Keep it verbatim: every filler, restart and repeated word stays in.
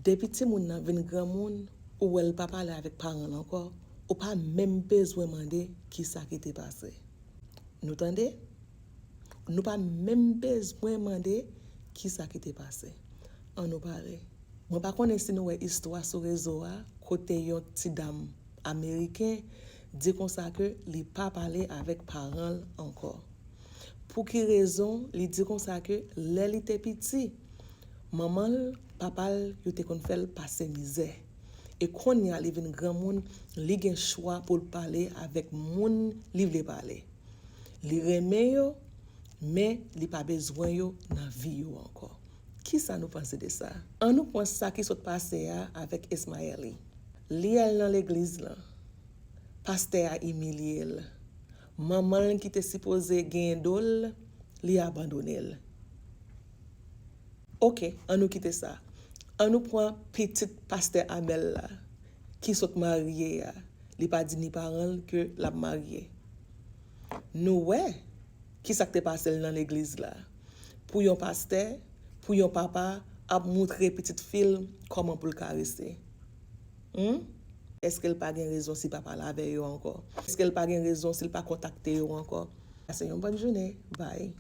Depi timoun nan vin granmoun, ou wè l pa pale avèk paran l ankò, ou pa menm bezwen mande kisa ki te pase. Nou tande? Nou pa menm bezwen mande kisa ki te pase. Ann nou pale. Mwen pa konnen si nou wè istwa sou rezo a, kote yon ti dam ameriken di konsa ke li pa pale avèk paran l ankò. Pou ki rezon li di konsa ke lè li te piti, manman l, papa l, yo te konn fè l pase mizè. E kounye a li vin granmoun, li gen chwa pou l pale avèk moun li vle pale. Li renmen yo, men li pa bezwen yo nan vi yo ankò. Kisa nou panse de sa? Ann nou pran sa ki sot pase a avèk Esmayèli. Li al nan legliz lan. Pastè a imilye l. Manman l ki te sipoze genyen do l, li abandone l. Oke, ann nou kite sa. Ann nou pran pitit pastè Amèl la, ki sot marye a. Li pa di ni paran l ke l ap marye. Nou wè kisa k te pase l nan legliz la. Pou yon pastè, pou yon papa ap moutre pitit fi l kòman pou l karese. Hmm? Èske l pa gen rezon si l pa pale avè yo ankò? Èske l pa gen rezon si l pa kontakte yo ankò? Pase yon bòn jounen. Bye.